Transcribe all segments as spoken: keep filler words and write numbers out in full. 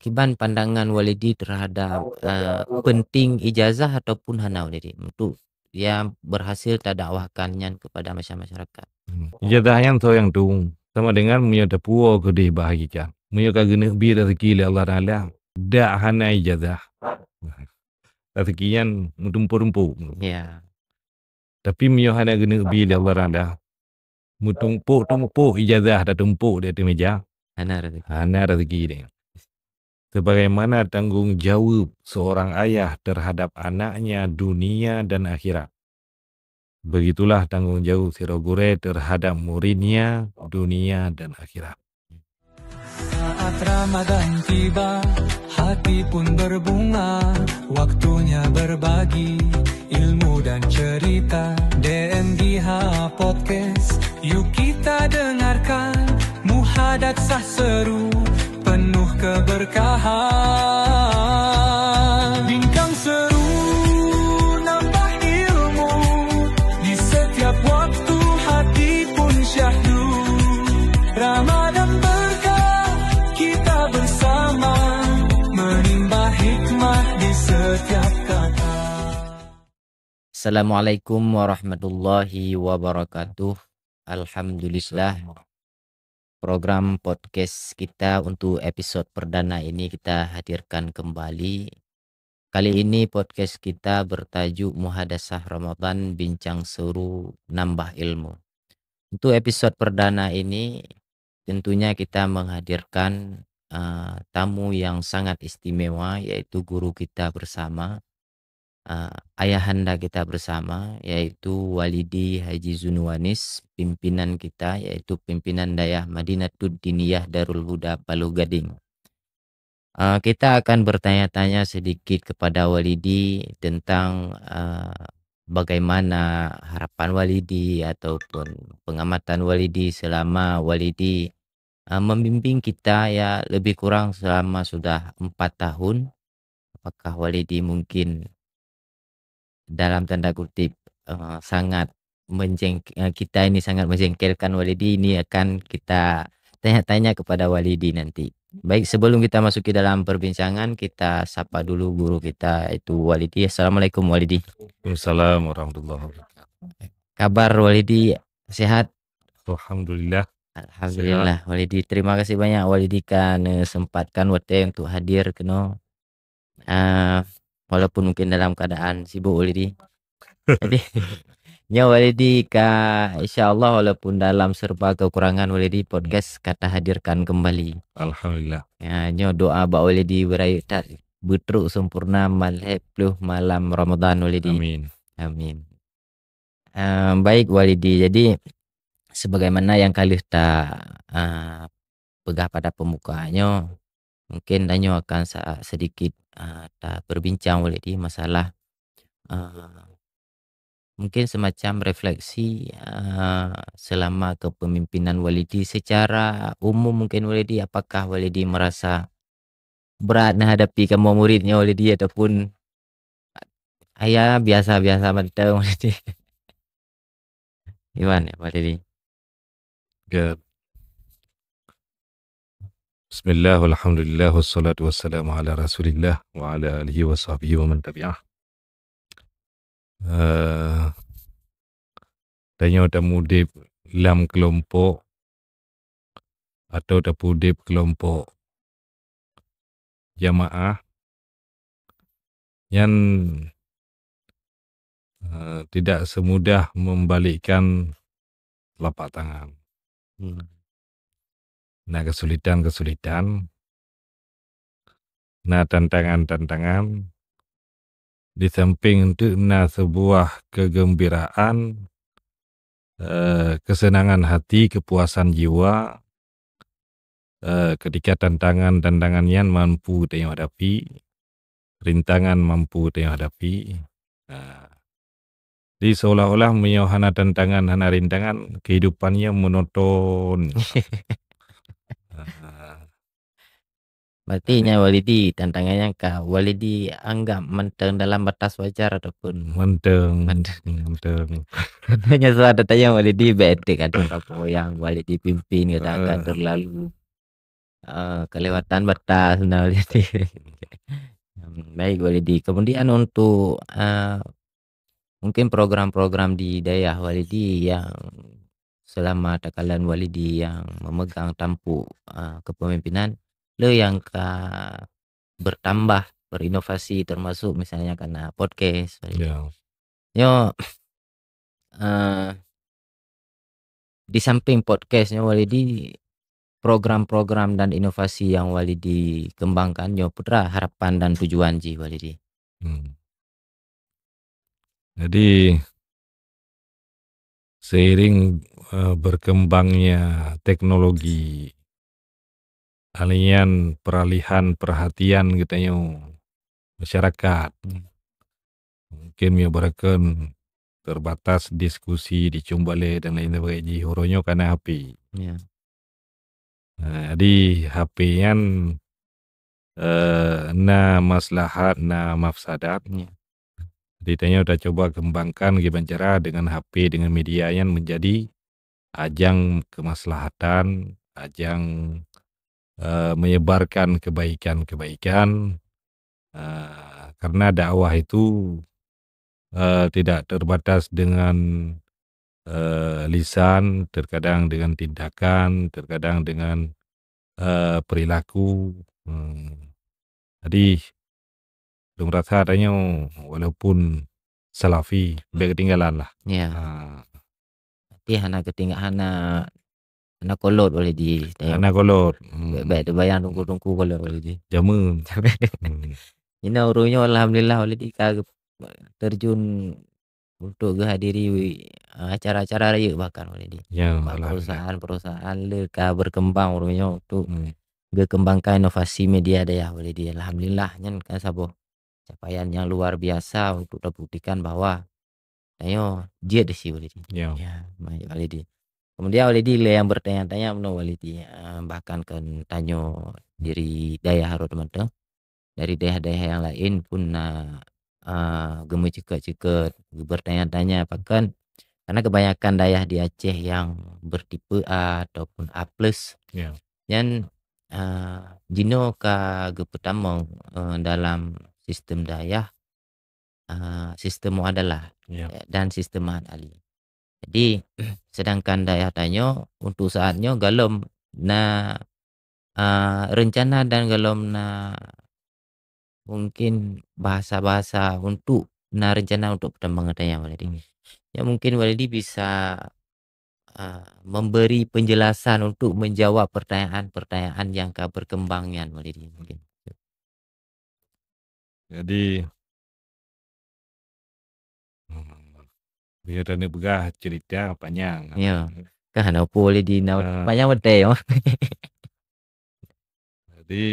Kiban pandangan Walidi terhadap, eh, penting ijazah ataupun hana Walidi untuk dia berhasil tadakwahkan nyan kepada masya-, masyarakat? Hmm. Ijazah nyan soe nyang tueng? Sama dengan meunyoe teupuwoe keudeh bak hakikat. Meunyoe ka geuneuk bi rezeki lé Allah Taala, dak hana ijazah, rezeki nyan meutumpôk-tumpôk. Ya. Tapi meunyoe hana geuneuk bi lé Allah Taala, meutumpôk-tumpôk ijazah tatumpôk di ateueh meja, hana rezeki. Hana rezeki dia. Sebagaimana tanggung jawab seorang ayah terhadap anaknya dunia dan akhirat, begitulah tanggung jawab sidroe gurée terhadap muridnya dunia dan akhirat. Saat Ramadan tiba, hati pun berbunga, waktunya berbagi ilmu dan cerita. D M G H Podcast, yuk kita dengarkan muhadatsah seru, penuh keberkahan. Bincang seru, nambah ilmu, di setiap waktu hati pun syahdu. Ramadan berkah, kita bersama, menimba hikmah di setiap kata. Assalamualaikum warahmatullahi wabarakatuh. Alhamdulillah, program podcast kita untuk episod perdana ini kita hadirkan kembali. Kali ini podcast kita bertajuk Muhadasah Ramadan, Bincang Seru Nambah Ilmu. Untuk episod perdana ini, tentunya kita menghadirkan, eh, tamu yang sangat istimewa, yaitu guru kita bersama, eh, ayahanda kita bersama, yaitu Walidi Haji Zunuwanis, pimpinan kita, yaitu pimpinan Dayah Madinatud Diniyah Darul Huda Paloh Gading. Eh, kita akan bertanya-tanya sedikit kepada Walidi tentang, eh, bagaimana harapan Walidi ataupun pengamatan Walidi selama Walidi, eh, membimbing kita, ya, lebih kurang selama sudah empat tahun. Apakah Walidi mungkin dalam tanda kutip, eh, sangat menjengk-, eh, kita ini sangat menjengkelkan Walidi, ini akan kita tanya-tanya kepada Walidi nanti. Baik, sebelum kita masuki dalam perbincangan, kita sapa dulu guru kita, yaitu Walidi. Assalamualaikum, Walidi. Waalaikumsalam warahmatullahi wabarakatuh. Kabar Walidi, sehat? Alhamdulillah. Alhamdulillah, sehat. Walidi, terima kasih banyak Walidi ka neusempatkan watée untuk hadir keunoe. Ah, walaupun mungkin dalam keadaan sibuk Walidi. Jadi, nyoe Walidi ka, insya Allah, walaupun dalam serba kekurangan Walidi, podcast ka tahadirkan kembali. Alhamdulillah. Ya, nyoe doa bak Walidi beurayeuk that beutrok sempurna malhée ploh malam Ramadan Walidi. Amin. Amin. Ah, baik Walidi. Jadi, sebagaimana nyang ka lheueh ta, ah, peugah pada pembuka nyoe, mungkin tanyoe akan sa-, sedikit, ah, ta berbincang Walidi masalah, ah, mungkin semacam refleksi, ah, selama kepemimpinan Walidi secara umum. Mungkin Walidi, apakah Walidi merasa berat neuhadapi kamoe murid nyoe Walidi ataupun, ah, ya, biasa-biasa mantong Walidi? Iwan, ya, Walidi. Ya. Bismillah, walhamdulillah, wassalatu wassalamu ala Rasulillah wa ala alihi wa sahbihi wa man tabi'ah. Eh, tanyoe tamudeb lam keulompok atau tapeudeb keulompok jamaah nyan, eh, tidak semudah membalikkan telapak tangan. Hmm. Na kesulitan-kesulitan, na tantangan-tantangan, di samping teuk na sebuah kegembiraan, eh, kesenangan hati, kepuasan jiwa, eh, ketika tantangan-tantangan nyan mampu tanyoe hadapi, rintangan mampu tanyoe hadapi. Nah, jadi seolah-olah meunyoe hana tantangan, hana rintangan, kehidupan nyan monoton. Nah. Berarti nyan Walidi, tantangan nyang ka Walidi anggap mantong dalam batas wajar ataupun? Mantong, mantong. Mantong. Hanya suara tanya Walidi bèk etik, kadang apa yang Walidi pimpin, kadang akan terlalu eh, kelewatan batas, nah, jadi. Baik, Walidi. Kemudian untuk, eh, mungkin program-program di dayah Walidi yang selama takalon Walidi yang memegang tampuk, eh, kepemimpinan, le yang ka bertambah, berinovasi, termasuk misalnya karena podcast, Walidi. Ya. Nyoe, eh, di samping podcast nyoe, Walidi, program-program dan inovasi yang Walidi kembangkan nyoe, peue harapan dan tujuan jih, Walidi? Hmm. Jadi, seiring, eh, berkembangnya teknologi, alian peralihan perhatian geutanyoe masyarakat. Hmm. Mungkin meunyoe barakan terbatas diskusi di cong balée dan lain sebagainya, uroe nyoe kana H P. Ya. Nah, jadi H P nyan, eh, na maslahat, na mafsadat. Ya. Jadi, tanyoe tacoba kembangkan kiban cara dengan H P, dengan media nyan menjadi ajang kemaslahatan, ajang, eh, menyebarkan kebaikan-kebaikan, eh, karena dakwah itu, eh, tidak terbatas dengan, eh, lisan, terkadang dengan tindakan, terkadang dengan, eh, perilaku. Hmm. Jadi, lôn rasa tanyoe walaupun salafi, bèk ketinggalan lah. Ya. Ha. Tapi hana ketingga-, hana, hana kolot Walidi. Hana kolot. Hmm. Bèk, bèk teubayang teungku-teungku kolot Walidi. Jameun. Hmm. Inoe ureueng nyoe alhamdulillah Walidi ka terjun untuk geuhadiri, eh, acara-acara rayeuk bahkan Walidi. Ya, bak alhamdulillah. Perusahaan-perusahaan le ka berkembang ureueng nyoe untuk Hmm. geukembangkan inovasi media dayah Walidi. Alhamdulillah, nyan kan saboh capaian nyang luar biasa untuk tabuktikan bahwa tanyoe jeuet di si Walidi. Ya. Ya, baik Walidi. Kemudian Walidi le nyang bertanya-tanya meunoe Walidi, eh, bahkan kan tanyoe dari dayah rot mantong. Dari dayah-dayah nyang laén pun na, eh, geumeuceukeut-ceukeut, geubeutanya-tanya pakon, karena kebanyakan dayah di Aceh yang bertipe A ataupun A plus. Ya. Nyan, eh, jinoe ka geupeutamong, eh, dalam sistem dayah, eh, sistem muadalah, Ya. eh, dan sistem mahat ali. Jadi, sedangkan dayah tanyoe untuk saat nyoe galom na, eh, rencana dan galom na mungkin bahasa-bahasa untuk na rencana untuk peutamong geutanyoe Walidi. Hmm. Ya, mungkin Walidi bisa, eh, memberi penjelasan untuk menjawab pertanyaan-pertanyaan yang ka berkembang nyan Walidi mungkin. Jadi, hmm, bila taneuk peugah cerita panjang. Ya. Kan hana peue Walidi na Ah. panjang watèe, ya. Jadi,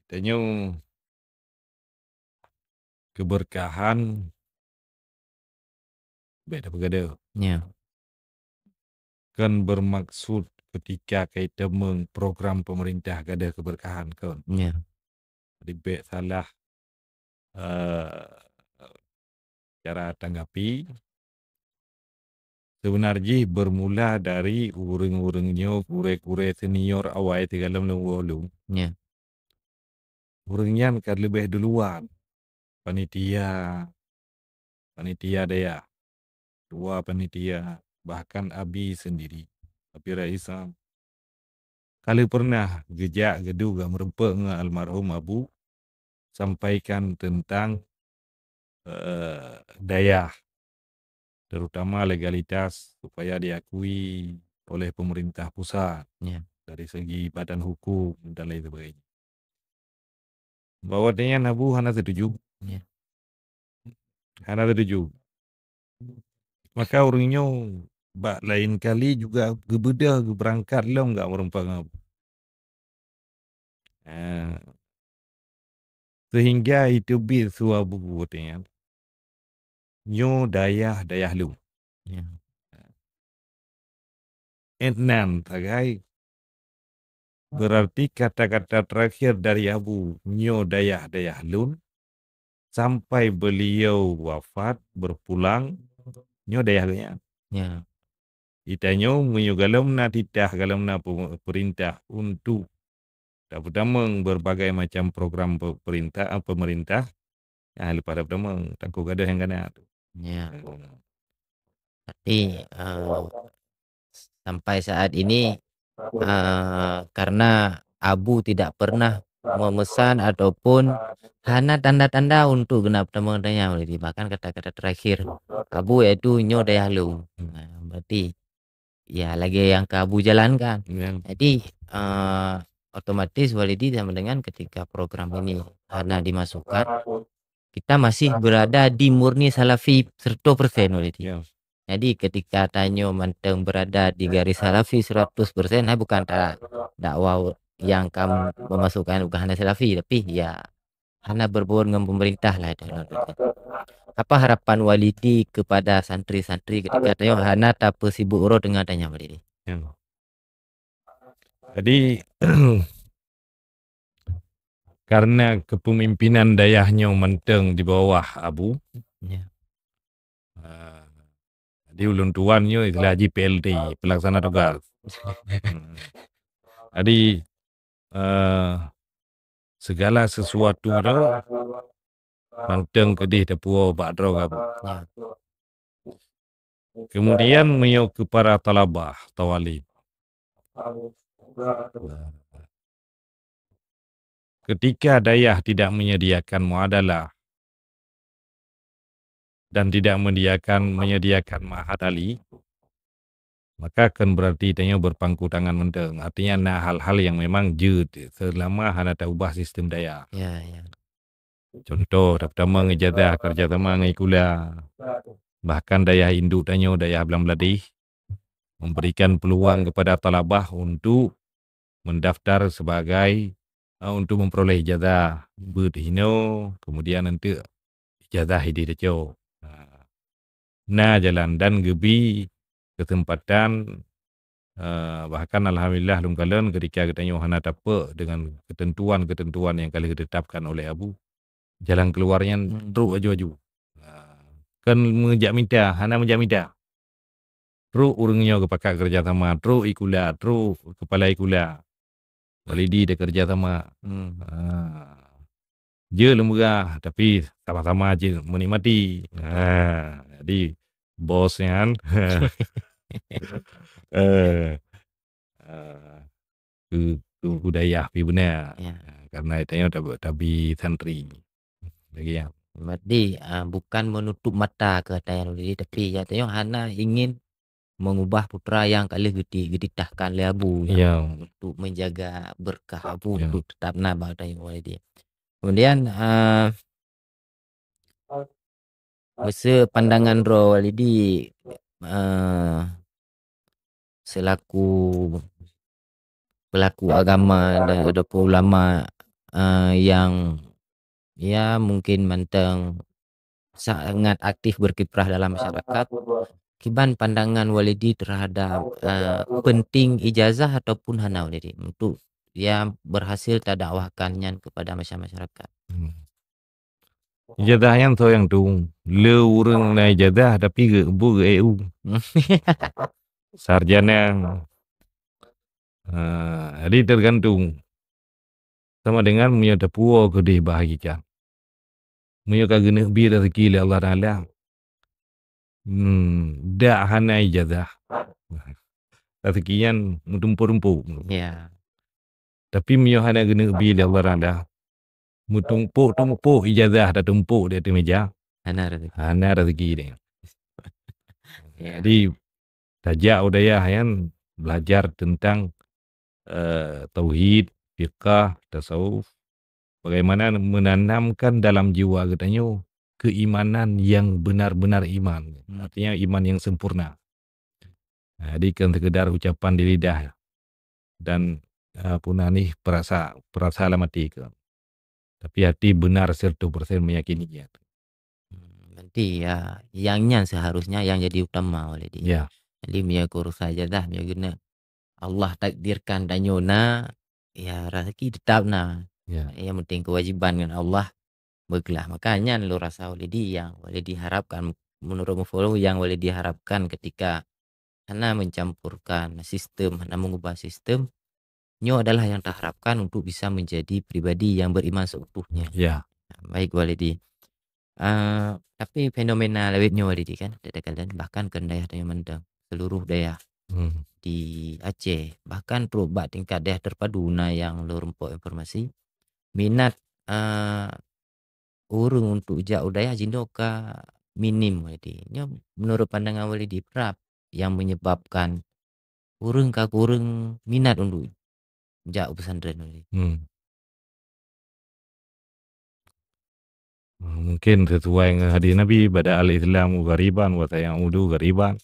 tanyoe keberkahan bèk tapeugah deuh. Ya. Kan bermaksud ketika ka itamong program pemerintah ka deuh keberkahan kan. Ya. Jadi bèk salah, eh, cara tanggapi. Seubeuna jih bermula dari ureueng-ureueng nyoe, gurèe-gurèe senior awai sigohlom lôn woe lôn. Ya. Ureueng nyan ka leubeh duluan panitia, panitia dayah, ketua panitia, bahkan Abi sendiri, Abi Rais, ka lheueh pernah geujak geuduek geumeureumpok ngon almarhum Abu, sampaikan tentang, eh, dayah, terutama legalitas supaya diakui oleh pemerintah pusat Ya. dari segi badan hukum dan lain sebagainya. Bahwa nyan Abu hana setuju. Ya. Hana setuju. Maka ureueng nyoe bak laén kali juga geubeudôh geubeurangkat lom geumeureumpok ngon Abu. Ah. Sehingga iteubiet su Abu watèe nyan, nyoe dayah-dayah lôn. Ya. Enam sagai. Berarti kata-kata terakhir dari Abu, nyoe dayah-dayah lôn, sampai beliau wafat, berpulang, nyoe dayah geuh nyan. Ya. Itanyoe meunyoe gohlom na titah, gohlom na pe-, peurintah untuk tapeutamong berbagai macam program pe-, perintah, eh, pemerintah, ah, leupah tapeutamong, takot gadôh nyang kana tu. Ya. Berarti, eh, sampai saat ini, eh, karena Abu tidak pernah memesan ataupun hana tanda-tanda untuk geunap tamong dayah Walidi. Bahkan kata-kata terakhir Abu yaitu nyoe dayah lôn. Nah, berarti ya lagèe nyang ka Abu jalankan. Ya. Jadi, eh, otomatis Walidi sama dengan ketika program ini hana dimasukkan, kita masih berada di murni salafi seratus persen Walidi. Ya. Jadi ketika tanyoe mantong berada di garis salafi seratus persen, hai bukan ta dakwah nyang ka memasukkan bukan hana salafi, tapi ya hana berbuat ngon pemerintah lah itu. Apa harapan Walidi kepada santri-santri ketika tanyoe hana tapeusibuk uroe teungoh tanyoe Walidi? Ya. Jadi, karena kepemimpinan dayah nyoe mantong di bawah Abu, Ya. ah, jadi ulôn tuan nyoe istilah jih P L T, pelaksana tugas. Hmm. Jadi, eh, segala sesuatu nyoe mantong keudeh tapuwoe bak droe Abu. Ya. Kemudian meunyoe keu para talabah, tawalib. Nah, ketika dayah tidak menyediakan muadalah dan tidak menyediakan, menyediakan ma'had ali, maka kan berarti tanyoe berpangku tangan mantong. Artinya na hal-hal yang memang jeuet selama hana taubah sistem dayah. Ya, ya. Contoh, tapeutamong ijazah kerjasama ngon Ikula. Bahkan dayah induk tanyoe, dayah Blang Bladeh, memberikan peluang kepada talabah untuk mendaftar sebagai, eh, untuk memperoleh ijazah beuet hinoe, kemudian enteuk ijazah idéh tacok. Nah, na jalan dan geubi kesempatan, eh, bahkan alhamdulillah lôn kalon ketika geutanyoe hana tapeuek dengan ketentuan-ketentuan yang ka lheueh ditetapkan oleh Abu, jalan keluar nyan Hmm. trok aju-aju. Nah, kan meujak mita, hana meujak mita. Trok ureuëng nyoe geupakat kerja sama, trok Ikula, trok kepala Ikula. Walidi dah kerja sama. Hmm. Ha. Je leumeurah, tapi sama-sama je menikmati. Ha. Jadi, bos nyan, eh, eh, keu, keu budaya pi beuna. Ya. Karena tanyoe tab-, tabi santri. Lagi ya. Berarti, ah, bukan menutup mata ke tanyoe, tapi ya tanyoe hana ingin mengubah putra yang ka lheueh geuti-, geutitahkan lé Abu, ya, Ya. untuk menjaga berkah Abu, Ya. untuk tetap na bak tanyoe Walidi. Kemudian, ah, meuseu pandangan droe Walidi, eh, selaku pelaku agama dan ataupun ulama, eh, yang, ya, mungkin mantong sangat aktif berkiprah dalam masyarakat, kiban pandangan Walidi terhadap, eh, penting ijazah ataupun hana Walidi untuk, ya, berhasil tadakwahkan nyan kepada masya-, masyarakat? Hmm. Ijazah nyan soe nyang tueng. Le ureuëng na ijazah tapi geu-, bu geu-, E U. Sarjana. Ha, jadi tergantung. Sama dengan meunyoe tapuwoe keudeh bak hakikat. Meunyoe ka geuneuk bi rezeki lé Allah Taala, hmm, dak hana ijazah. Rezeki nyan meutumpôk-tumpôk. Ya. Tapi meunyoe hana geuneuk bi lé Allah Taala, meutumpôk-tumpôk ijazah tatumpôk di ateueh meja, Hana rezeki. hana rezeki deh. Ya. Jadi, tajak u dayah nyan belajar tentang, eh, tauhid, fiqah, tasawuf. Bagaimana menanamkan dalam jiwa geutanyoe keimanan yang benar-benar iman. Hmm. Artinya iman yang sempurna. Nah, jadi kan sekedar ucapan di lidah dan, eh, punah nih perasa, perasa lam hati ke. Tapi hati benar seratus persen meyakini ya. Hmm, berarti ya, yang nyan seharusnya yang jadi utama Walidi. Ya. Jadi meunyoe keu urusan ijazah, meunyoe geuneuk Allah takdirkan tanyoe na, ya rezeki tetap na. Ya. Yang penting kewajiban ngon Allah beuklah. Maka nyan lôn rasa Walidi yang Walidi harapkan, menurut Mufolo yang Walidi harapkan ketika hana mencampurkan sistem, hana mengubah sistem, nyoe adalah yang taharapkan untuk bisa menjadi pribadi yang beriman seutuhnya. Ya. Baik, Walidi. Ah, tapi fenomena lawét nyoe, Walidi, kan, takalon, bahkan kon dayah tanyoe mantong, seluruh dayah Hmm. di Aceh, bahkan trok bak tingkat dayah terpadu na nyang lôn rumpok informasi, minat, ah, ureuëng untuk jak u dayah jinoe ka minim, Walidi. Nyoe menurut pandangan Walidi, peue nyang menyebabkan ureuëng ka kureueng minat untuk jak u pesantren, Walidi? Hmm. Mungkin sesuai ngon hadis Nabi, "Bada al-Islamu ghariban wa sayaudu ghariban."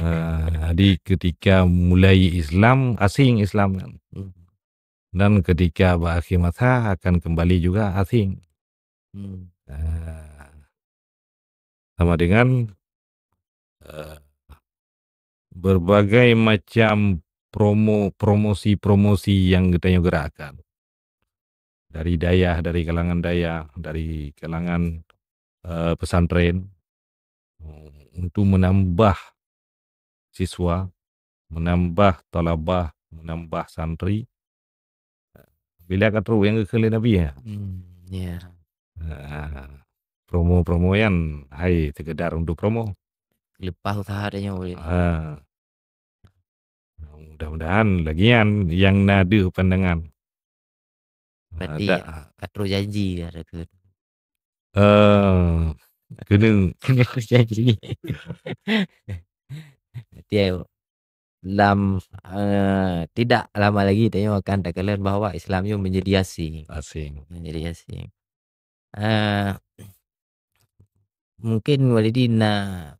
Ah, jadi ketika mulai Islam, asing Islam kan. Hmm. Dan ketika berakhir masa akan kembali juga asing. Hmm. Ah, sama dengan, eh, berbagai macam promo-, promosi-promosi yang geutanyoe gerakkan. Dari dayah, dari kalangan dayah, dari kalangan, eh, pesantren, untuk menambah siswa, menambah thalabah, menambah santri. Bila ka trok nyang geukheun lé Nabi, ya. Hmm, ya. Ah, promo-promo nyan hai sekedar untuk promo. Leupah usaha tanyoe. Ah. Mudah-mudahan lagèe nyan nyang na deuh pandangan. Berarti ada. Ka trok janji ya, ada ke? Eh, kena. Kena trok janji. Berarti ya, lam, eh, tidak lama lagi tanyoe akan takalon bahwa Islam nyoe menjadi asing. Asing. Menjadi asing. Eh, mungkin Walidi na,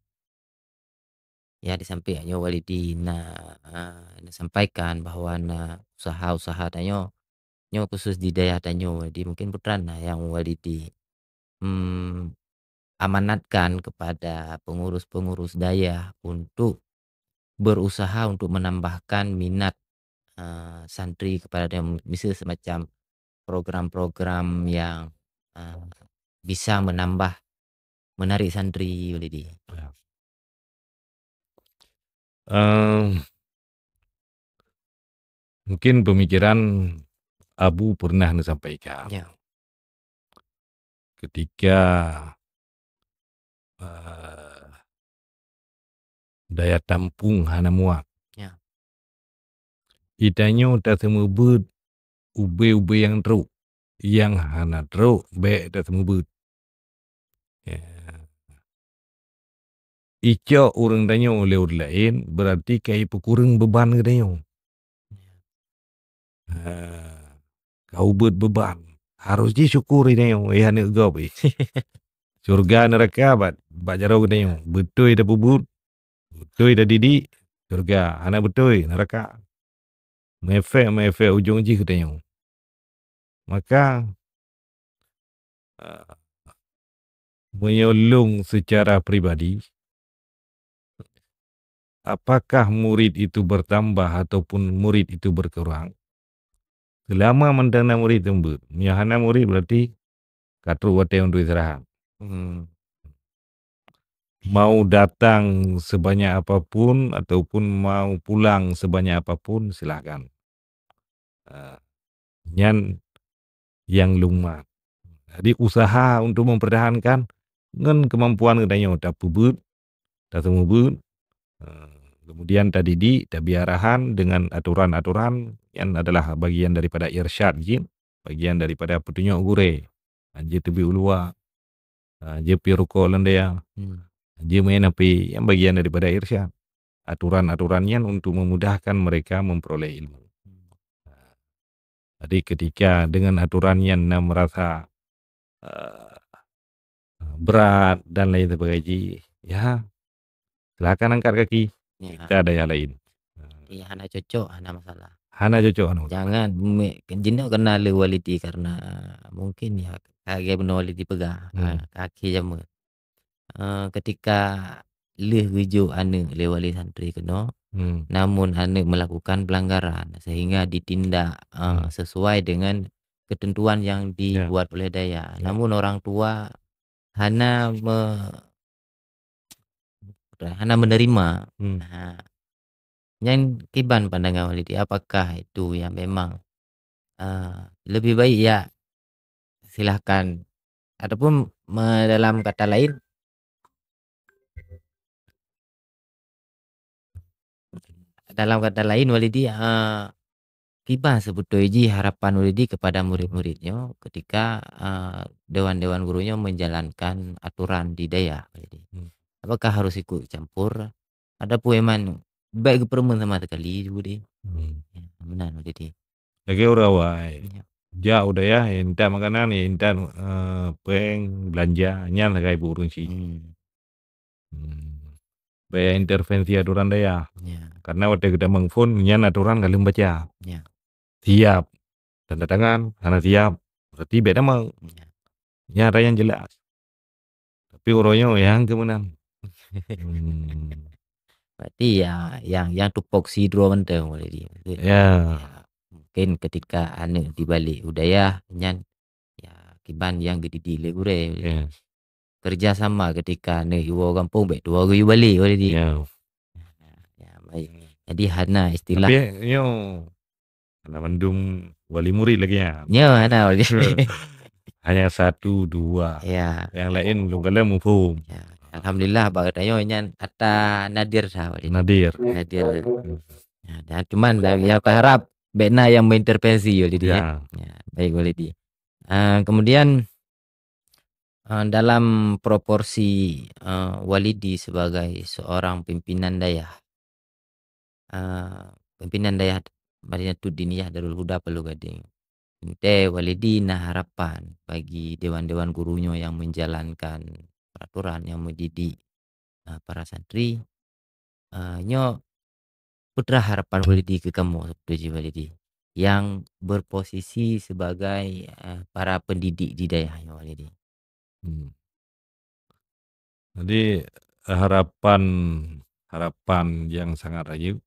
ya, di samping nyoe Walidi na, eh, na sampaikan bahwa na usaha-usaha tanyoe, nyoe khusus di dayah tanyoe. Jadi mungkin putra na nyang Walidi, hmm, amanatkan kepada pengurus-pengurus dayah untuk berusaha untuk menambahkan minat, eh, santri kepada yang misal semacam program-program yang, eh, bisa menambah, menarik santri, Walidi. Ya. Em, mungkin pemikiran Abu pernah disampaikan. Ya. Ketika, eh, daya tampung hana muat. Ya. Geutanyoe taseumeubeuet ubé-ubé nyang trok, nyang hana trok bèk taseumeubeuet. Ya. Icok ureuëng tanyoe lé ureuëng laén, berarti ka ipeukureueng beuban geutanyoe. Ha, ka ubeuet beuban. Harôh jih syukur tanyoe, eh, aneuk gob, eh. Syurga neuraka bak, bak jaroe geutanyoe. Beutôi tapeubuet, beutôi tadidik, syurga. Hana beutôi, neuraka. Meuefek, meuefek ujong jih geutanyoe. Maka, eh, meunyoe lôn secara pribadi, apakah murid itu bertambah ataupun murid itu berkurang? Selama mantong na murid, seumeubeuet. Meunyoe hana murid, berarti ka trok watèe untuk istirahat. Hmm. Mau datang sebanyak apapun ataupun mau pulang sebanyak apapun, silahkan. Ah, nyan nyang lôn mat. Jadi, usaha untuk mempertahankan ngon kemampuan geutanyoe tapeubuet, taseumeubeuet, eh, kemudian tadidik, tabri arahan dengan aturan-aturan, nyan adalah bagian daripada irsyad jih, bagian daripada peutunyok gurèe. Hanjeuet teubiet u luwa, ah, jeuet piep rukok lam dayah, Hmm. jeuet meu'en HP, nyan bagian daripada irsyad. Aturan-aturan nyan untuk memudahkan mereka memperoleh ilmu. Hmm. Jadi, ketika dengan aturan nyan na merasa, eh, berat dan lain sebagainya, ya, silakan angkat kaki. Ya. Kita ada yang lain. Iya, hana cocok, hana masalah. Hana cocok, hana masalah. Jangan me-, jinoe kena lé Walidi karena mungkin ya, lagèe bunoe Walidi peugah, Hmm. ka-, kaki jameun. Eh, ketika lheueh geujok aneuk lé wali santri keunoe, Hmm. namun aneuk melakukan pelanggaran sehingga ditindak, eh, Hmm. sesuai dengan ketentuan yang Ya. dibuat oleh dayah. Ya. Namun orang tua hana me-, hana menerima. Hmm. Ha. Nyan kiban pandangan Walidi, apakah itu yang memang, eee, lebih baik ya silahkan, ataupun me-, dalam kata lain, dalam kata lain Walidi, eee, kiban sebetulnya jih harapan Walidi kepada murid-muridnya ketika, eee, dewan-dewan gurunyo menjalankan aturan di dayah Walidi. Hmm. Apakah harus ikut campur? Ataupun memang baik geupeureumeun sama sekali Walidi? Hmm. Ya, meunan Walidi. Lagèe ureueng awai. Ya. Jak u dayah, intat makanan, intat, eh, pèng, belanja, nyan sagai buet ureueng chik. Hmm. Hmm. Bèk intervensi aturan dayah. Ya. Karena watèe geutamong phôn, nyan aturan ka lheueh baca. Ya. Siap. Tanda tangan, hana siap. Berarti bèk tamong. Ya. Nyan atra nyang jelas. Tapi uroe nyoe nyang keu meunan. Hmm. Berarti ya, yang, yang tupoksi droe mantong Walidi. Ya. Ya. Mungkin ketika aneuk dibalek u dayah, nyan, ya, kiban yang geudidik lé gurèe. Ya. Kerja sama ketika aneuk iwoe gampông, bèk tuwoe geuyue balek Walidi. Ya. Ya, baik. Jadi hana istilah. Tapi nyoe, hana mandum wali murid lagèe nyan. Nyoe hana wali. Hanya satu, dua. Ya. Yang lain lôn kalon muphom. Ya. Alhamdulillah, bak geutanyoe nyan atra nadir sa Walidi. Nadir. Nadir. Hmm. Ya, dan cuman yang kita harap bèk na yang mengintervensi Walidi, ya. Ya. Ya, baik Walidi. Ah, kemudian, eh, dalam proporsi, eh, Walidi sebagai seorang pimpinan dayah, eh, pimpinan dayah Madinatud Diniyah Darul Huda Palu Gading, teuntèe Walidi na harapan bagi dewan-dewan gurunyo yang menjalankan peraturan, yang mendidik, eh, para santri, eh, nyoe peue teuma harapan Walidi keu kamoe, seutôt jih Walidi, yang berposisi sebagai, eh, para pendidik di dayah nyoe Walidi? Hmm. Jadi, harapan, harapan yang sangat rayeuk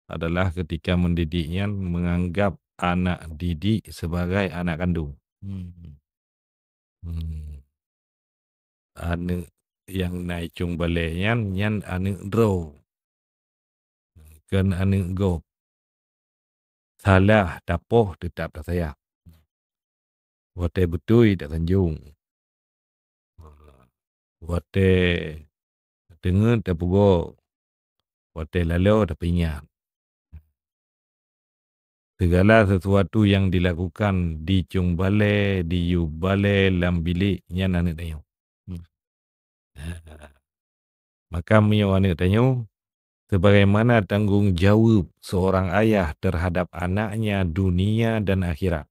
adalah ketika mendidik nyan menganggap anak didik sebagai anak kandung. Hmm. Hmm. Aneuk nyang na i cong balèe nyan, nyan aneuk droe. Kon aneuk gob. Salah tapoh, teutap tasayang. Watèe beutôi tasanjong. Watèe teungeut tapeugoe. Watèe laloe tapeuingat. Segala sesuatu yang dilakukan di cong balèe, di yub balèe, lam bilék, nyan aneuk tanyoe. Hmm. Maka meunyoe aneuk tanyoe, sebagaimana tanggung jaweueb seorang ayah terhadap anaknya dunia dan akhirat,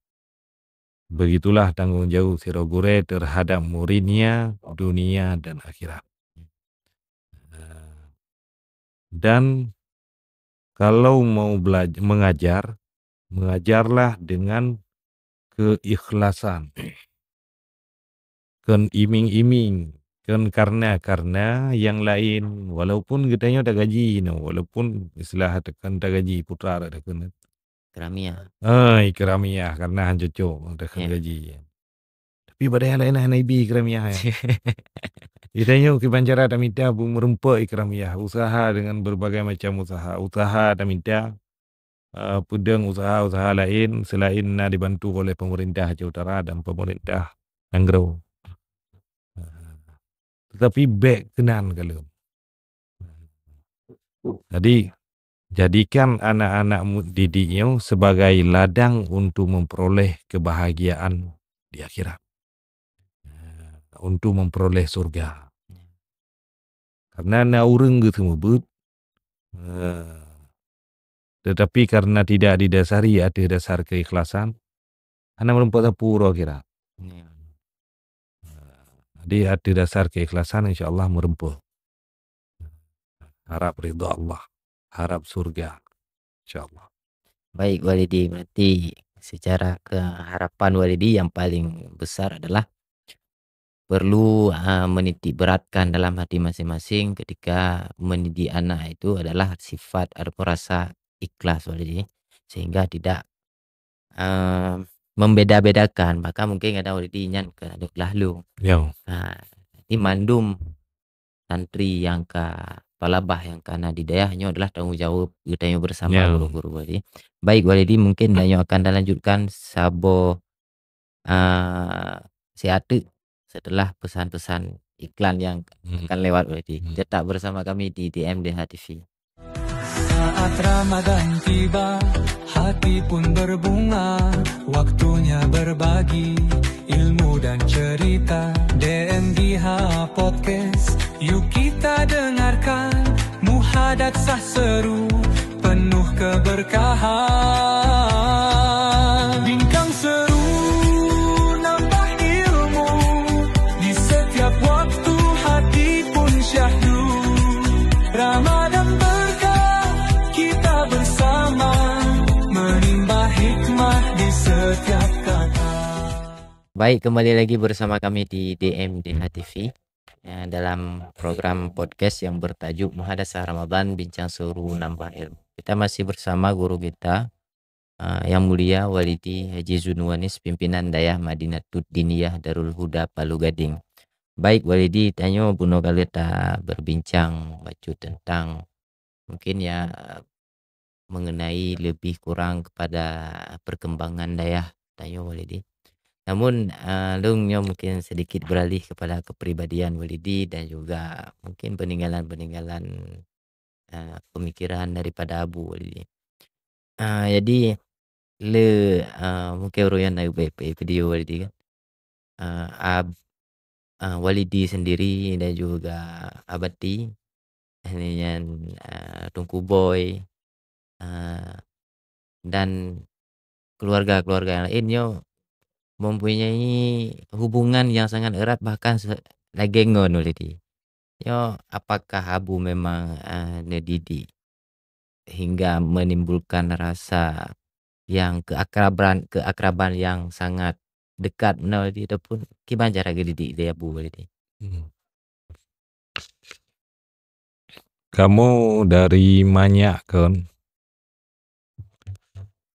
begitulah tanggung jaweueb sidroe gurèe terhadap muridnya dunia dan akhirat. Dan kalau mau belaj-, mengajar, mengajarlah dengan keikhlasan. Kon iming-iming, kon karena-karena nyang laén, walaupun geutanyoe tagaji nyoe, walaupun istilah takheun tagaji, putra takheun. Ikramiah. Ah, ikramiah, karena han cocok takheun gaji. Tapi bak dayah laén hana ibi ikramiah, ya. Geutanyoe kiban cara tamita bu-, meureumpok ikramiah, usaha dengan berbagai macam usaha. Usaha tamita, eh, peudong usaha-usaha laén selain na dibantu oleh pemerintah Aceh Utara dan pemerintah nanggroe. Tetapi bèk keunan ka lheueh. Jadi, jadikan anak-anak mu-, didik nyoe sebagai ladang untuk memperoleh kebahagiaan di akhirat. Untuk memperoleh surga. Karena na ureueng geuseumeubeuet, eh, tetapi karena tidak didasari ateueh dasar keikhlasan, hana meureumpok sapeue uroe akhirat. Ya. Jadi ateueh dasar keikhlasan, insya Allah meureumpok. Harap ridha Allah, harap surga, insya Allah. Baik, Walidi, berarti secara keharapan Walidi yang paling besar adalah perlu, ah, menitik beratkan dalam hati masing-masing ketika mendidik anak itu adalah sifat ataupun rasa ikhlas, Walidi, sehingga tidak, eh, membeda-bedakan. Bahkan mungkin kadang Walidi nyan keu aneuk lahlong. Ya. Ha, jadi mandum santri nyang ka palabah nyang ka na di dayah, nyoe adalah tanggong jaweueb geutanyoe bersama. Ya. Guru-guru Walidi. Baik, Walidi, mungkin tanyoe akan talanjutkan saboh, ah, siat teuk setelah pesan-pesan iklan yang Hmm. akan lewat, Walidi. Hmm. Tetap bersama kami di D M D H T V. Saat Ramadan tiba, hati pun berbunga. Waktunya berbagi ilmu dan cerita. D M D H Podcast, yuk kita dengarkan. Muhadatsah seru, penuh keberkahan. Bincang seru, nambah ilmu. Di setiap waktu, hati pun syahdu. Ramadan berkah, kita bersama menimba hikmah di setiap kata. Baik, kembali lagi bersama kami di D M D H T V, ya, dalam program podcast yang bertajuk Muhadatsah Ramadan, Bincang Seru Nambah Ilmu. Kita masih bersama guru kita, ah, yang mulia Walidi Haji Zunuwanis, pimpinan Dayah Madinatud Diniyah Darul Huda Palu Gading. Baik, Walidi, tanyoe bunoe ka lheueh taberbincang bacut tentang mungkin, ya, mengenai lebih kurang kepada perkembangan dayah tanyoe, Walidi. Namun, ah, lôn nyoe mungkin sedikit beralih kepada kepribadian Walidi dan juga mungkin peninggalan-peninggalan, ah, pemikiran daripada Abu, Walidi. Ah, jadi, le, ah, mungkin ureueng nyang na bak video, Walidi, kan. Ah, Ab-, ah, Walidi sendiri dan juga Abati, ini nyan, ah, Teungku Boy, ah, dan keluarga-keluarga yang lain nyoe mempunyai hubungan yang sangat erat, bahkan se-, lagèe ngon, Walidi. Nyoe apakah Abu memang, ah, neudidik hingga menimbulkan rasa yang keakraban, keakraban yang sangat dekat meunan, Walidi, ataupun kiban cara geudidik lé Abu, Walidi? Hmm. Kamoe dari manyak kon.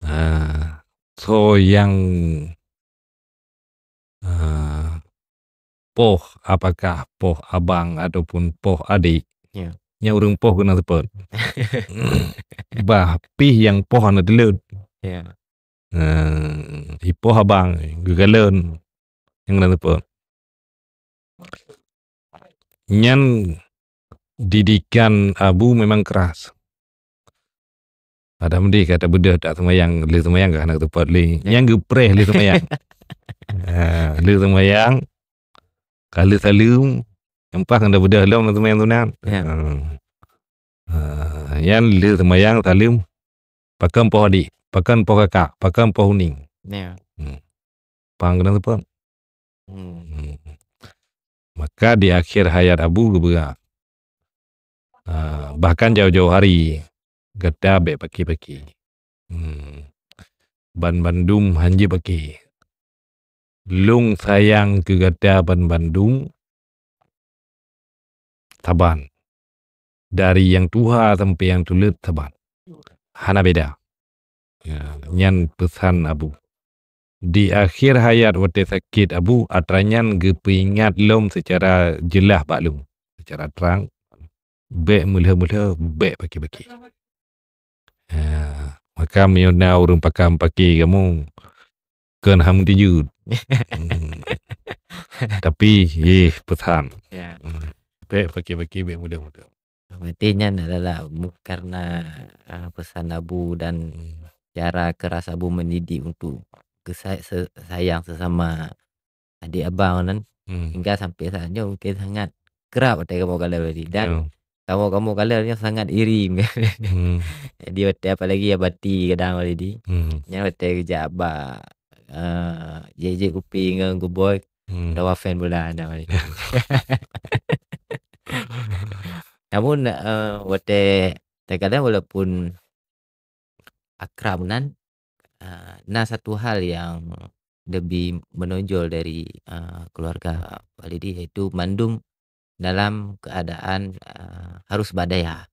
Ah, soe nyang, ah, poh, apakah poh abang ataupun poh adik? Ya. Nyang ureueng poh keunan seupôt. Bah pih nyang poh hana teulôt. Ya. Ah, i poh abang geukalon nyang keunan seupôt. Nyan didikan Abu memang keras. Padahai meudeh ka tabeudôh, tak seumayang, lheueh seumayang ka hana teupôt lé. Ya. Nyang geupreh lheueh seumayang. Ha, lheueh seumayang, ka lheueh saleuem, nyang paih ka tabeudôh lom lheueh seumayang sunat. Ya. Ha. Ha, nyan lheueh seumayang saleuem, pakon poh adik, pakon poh kakak, pakon poh uneeng. Ya. Hmm. Pang keunan seupôt. Hmm. Hmm. Maka di akhir hayat Abu geupeugah, ah, bahkan jauh-jauh hari gata bèk paki-paki. Hmm. Banmandum hanjeuet paki. Lôn sayang keu gata banmandum saban. Dari nyang tuha sampoe nyang tuleuet saban. Hana beda. Ya, nyan peusan Abu. Di akhir hayat watèe sakét Abu, atra nyan geupeuingat lom seucara jeulaih bak lôn, seucara trang, bèk meulhö-meulhö, bèk paki-paki. Ya, maka meunyoe na ureueng pakam paki kamoe, kon han meutuju. Hmm. Tapi, yeh, peusan. Ya. Hmm. Bèk paki-paki, bèk meulhö-meulhö. Berarti nyan adalah mu-, karena, ah, pesan Abu dan Hmm. cara keras Abu mendidik untuk kesa-, se-, sayang sesama adik abang nan, Hmm. hingga sampai saat nyoe mungkin sangat kerap watèe kamoe kalon tadi. Dan Ya. kamoe-kamoe kalon nyoe sangat iri. Hmm. Jadi watèe apalagi Abati kadang tadi. Hmm. Nyan watèe geujak bak, eh, jép-jép kupi ngon Teungku Boy, Hmm. Dawa fan bola dah balik. Namun, eh, watèe terkadang walaupun akrab nan, eh, na satu hal yang lebih menonjol dari, eh, keluarga Walidi, yaitu mandum dalam keadaan, eh, harus bak dayah.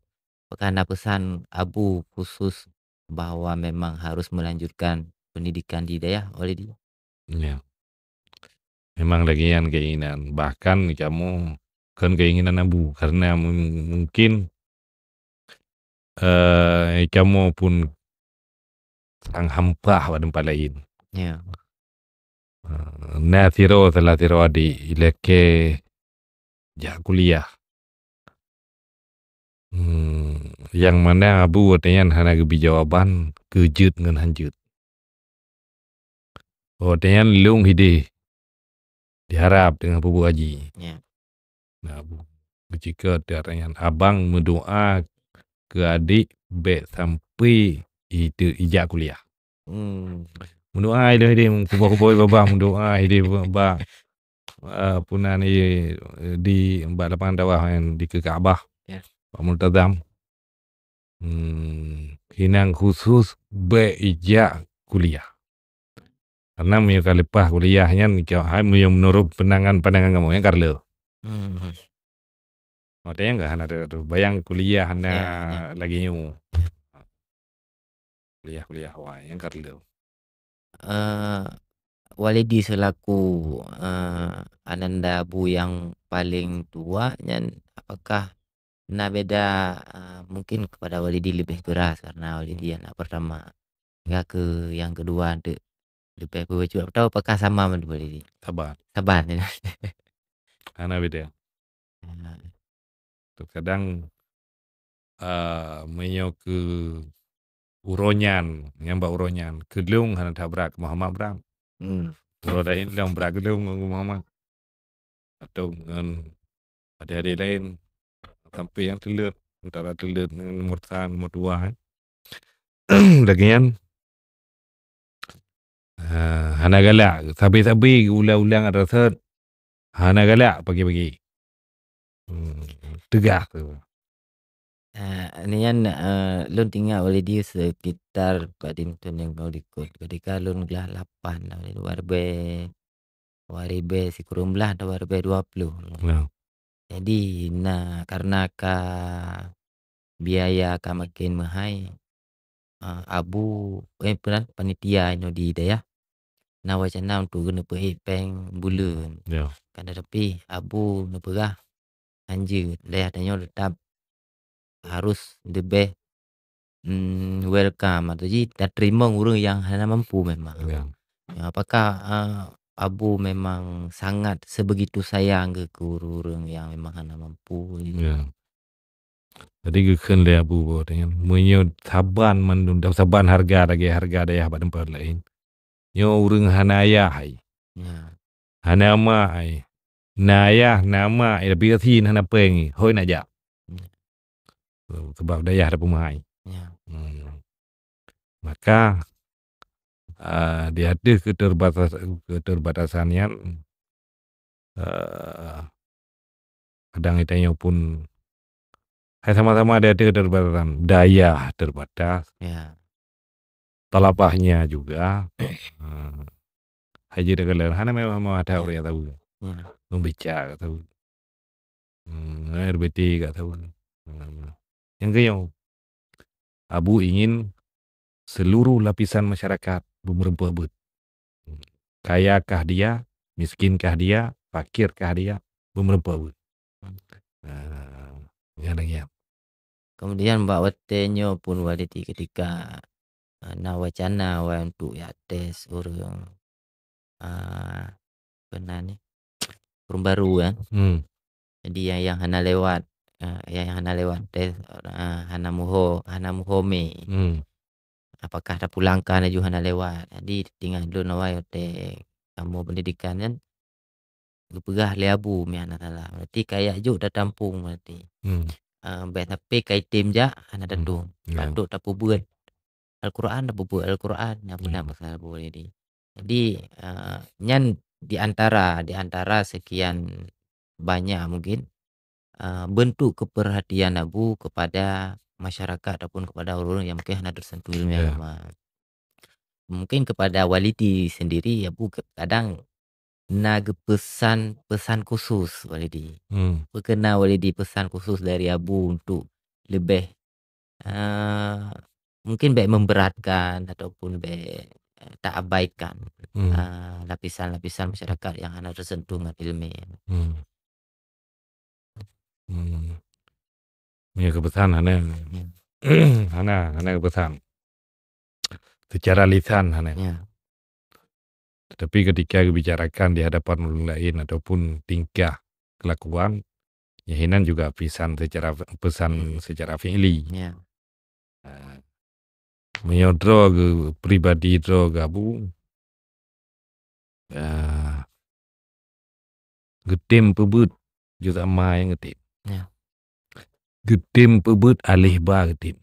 Apakah na pesan Abu khusus bahwa memang harus melanjutkan pendidikan di dayah, Walidi? Ya. Memang lagèe nyan keinginan. Bahkan kamoe kon keinginan Abu, karena mu-, mungkin eh, kamoe pun sang hampa bak teumpat laén. Ya. Eh, na sidroe, salah sidroe adék ilakée jak kuliah. Hmm, nyang mana Abu watée nyan hana geubri jawaban keu jeuet ngon han jeuet. Watée nyan lôn hideh di Arab teungoh peubuet haji. Ya. Nah, Abu geucike teuh nyan, abang meudoá keu adék bék sampai itu ijak kuliah. Hmm. Meudoá ilée hideh, kuboh-kuboh babah meudoá hideh bak, eh, punan i, di bak lapangan dakwah nyan di keu Ka'bah. Ya. Bak Multazam. Hmm, hinan khusus bék ijak kuliah. Karena meunyoe ka leupah kuliah nyan, ka, hai, meunyoe meunurot pandangan, pandangan kamoe nyan ka reuloh. Hmm. Watée nyan ka hana teubayang kuliah hana. Ya, ya. Lagée nyoe. Kuliah-kuliah wai nyan ka reuloh. Eh, Walidi selaku, eh, ananda Abu yang paling tua nyan, apakah na beda, eh, mungkin kepada Walidi lebih keras karena Walidi anak pertama, hingga ke yang kedua dek lebih berwujud, atau apakah sama menurut Walidi? Saban. Saban, ya. Hana beda. Ah. Terkadang, ah, meunyoe keu uroe nyan, nyang bak uroe nyan, keu lôn hana that brat, keu Muhammad brat. Hmm. Uroe laén lôn brat keu lôn ngon Muhammad. Atau ngon adék-adék laén, sampai nyang teuleuet, antara teuleuet ngon nomor sa, nomor dua, eh. Lagée nyan, ah, hana galak, sabe-sabe geuulang-ulang rasa hana galak pagi-pagi. Hmm, tegas tu. Ah, nian, eh, lôn teuingat Walidi sekitar padum thôn nyang ka likot. Ketika lôn glah lapan, dua ribèe, dua ribèe sikureueng blah, dua ribèe dua ploh. Ya. Jadi, na, karena ka biaya ka makin meuhai, ah, abu, eh, peue nan, panitia inoe di dayah na wacana untuk geuneupeuék péng buleuen. Ya. Kan, tetapi abu neupeugah, "Hanjeuet, dayah tanyoe teutap harus leubeh, mm, welcome atau ji tateurimong ureuëng nyang hana mampu memang." Ya. Ya, apakah, ah, abu memang sangat sebegitu sayang geuh keu ureuëng-ureuëng nyang memang hana mampu? Ya. Jadi geukheun lé abu boh nyan, meunyoe saban mandum, saban hareuga lagée hareuga dayah bak teumpat laén, nyoe ureuëng hana ayah ai. Ya. Hana ma ai. Na ayah, na ma ai, tapi gasien hana péng, hôi nak jak. Ya. Sabab dayah tapeumeuhai. Ya. Hmm. Maka, ah, di ateueh keterbatas-, keterbatasan nyan, eh, kadang geutanyoe pun hai sama-sama di ateueh keterbatasan, dayah terbatas, ya, talabahnya juga, eh, hai jeuet takalon, hana meuah-meuah that ureuëng nyang tahu. Ya. Membaca ka tahu. Hmm, R B T ka tahu. Hmm. Nyang keunyoe, abu ingin seluruh lapisan masyarakat beumeureumpok beuet. Kayakah dia, miskinkah dia, fakirkah dia, beumeureumpok beuet. Nah, nyan lagée nyan. Kemudian bak watée nyoe pun Walidi ketika, eh, na wacana awai untuk jak tes ureuëng, ah, peue nan ni, ureuëng baru kan. Hmm. Jadi nyang, nyang hana lewat, eh, nyang, nyang hana lewat tes, eh, hana muho, hana muho mé. Hmm. Apakah tapulangkan laju hana lewat. Jadi teuingat lôn awai watée kamoe pendidikan kan, geupeugah lé abu, meuhana salah. Berarti kajak jok tatampong berarti. Hmm. Ah, bèk sampai ka item jak hana, hmm, tatong. Ya. Patut tapeubuet Al-Quran, tapeubuet Al-Quran, nyang meunan, hmm, pasal abu Walidi. Jadi, ah, nyan di antara, di antara sekian banyak mungkin, ah, bentuk keperhatian abu kepada masyarakat ataupun kepada orang yang mungkin hana tersentuh ilmu, ya, agama. Mungkin kepada Walidi sendiri, abu ke-, kadang na geupeusan pesan khusus, Walidi. Hmm. Peue keuh na Walidi pesan khusus dari abu untuk leubeh, eh, mungkin bèk memberatkan ataupun bèk, eh, taabaikan, hmm, eh, lapisan-lapisan masyarakat yang hana tersentuh ngon ilmu. Hmm. Hmm. Meunyoe keu pesan hana. Hmm. Hana, hana pesan. Secara lisan hana. Ya. Tetapi ketika dibicarakan di hadapan orang lain ataupun tingkah kelakuan, ya hinan juga pesan secara, pesan Hmm. secara fi'li. Ya. Ha. Meunyoe droe geu-, pribadi droe geu Abu, ah, geutem peubeuet jeuet ama nyang geutem. Ya. Geutem peubeuet aléh ba geutem.